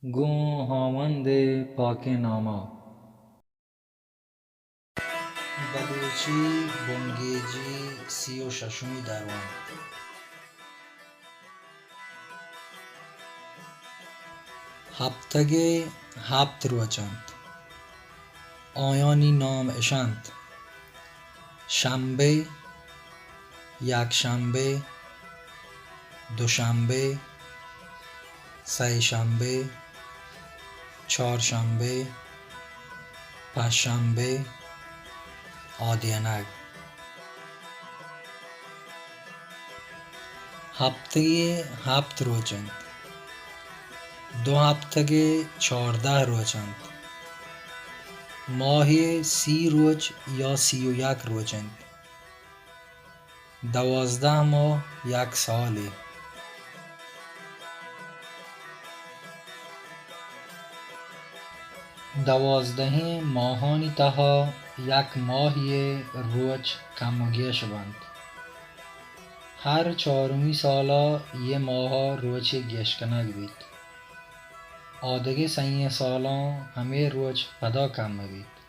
گوں ہاوند ءِ پاکیں نام ءَ۔ بلوچی بنگیجی سی ءُ ششمی درونت۔ ہپتگ ءِ ہپت روچ اَنت۔ آیانی نام اِش اَنت: شمبے، یکشمبے، دوشمبے، سئیشمبے، چارشمبے، پنچشمبے، آدینگ۔ ہپتگ ءِ ہپت روچ اَنت۔ دو ہپتگ ءِ چاردہ روچ اَنت۔ ماہ ءِ سی روچ یا سی ءُ یک روچ اَنت۔ دوازدہ ماہ یک سالے۔ دوازدہیں ماہانی تہا یک ماہے ءِ روچ کم ءُ گیش بنت۔ ہر چارمی سال ءَ اے ماہ ءَ روچے گیش کنگ بیت۔ آدگہ سئیں سالاں ہمے روچ پدا کم بیت۔